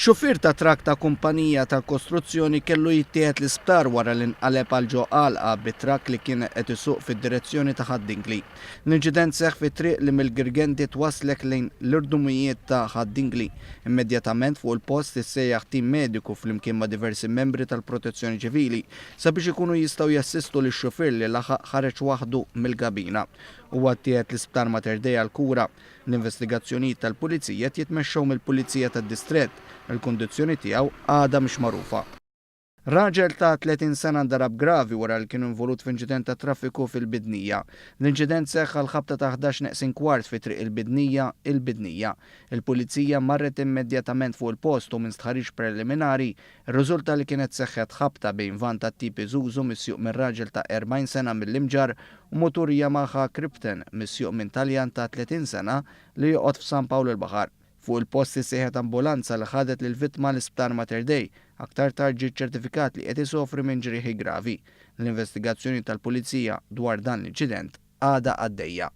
Xufier ta' trakk ta' kumpanija tal-kostruzzjoni kellu jittieħed l-isptar wara li nqaleb għal ġo għalqa bi trakk li kien qed isuq fid-direzzjoni ta' Ħad-Dingli. L-inċident seħħ fi triq li mill-Girgenti twasslek lejn l-irdumijiet ta' Ħad-Dingli. Immedjatament fuq il-post issejjaħ tim mediku flimkien ma' diversi membri tal-Protezzjoni Ċivili sabiex ikunu jistgħu jassistu lix-xufier li laħaq ħareġ waħdu mill-kabina. Huwa ttieħed l-Isptar Mater Dei għall-kura. L-investigazzjonijiet tal-Pulizija qed jitmexxew mill-Pulizija tad-Distrett. Il-kundizzjoni tiegħu għadha mhix magħrufa. Raġel ta' 30 sena ndarab gravi wara li kien involut f'inċident tat-traffiku fil-Bidnija. L-inċident seħħ għall-ħabta ta' 11 neqsin kwart fi Triq il-Bidnija, il-Bidnija. Il-Pulizija marret immedjatament fuq il-post u minn stħarriġ preliminari rriżulta li kienet seħħet ħabta bejn vann tat-tip Isuzu misjuq minn raġel ta' 40 sena mill-Imġarr u mutur Yamaha Krypton misjuq minn Taljan ta' 30 sena li joqgħod f'San Pawl il-Baħar. Fuq il-post issejħet ambulanza li ħadet lill-vittma l-Isptar Mater Dei. Aktar tard ġie ċċertifikat li qed isofri minn ġrieħi gravi. L-investigazzjoni tal-Pulizija dwar dan l-inċident għadha għaddejja.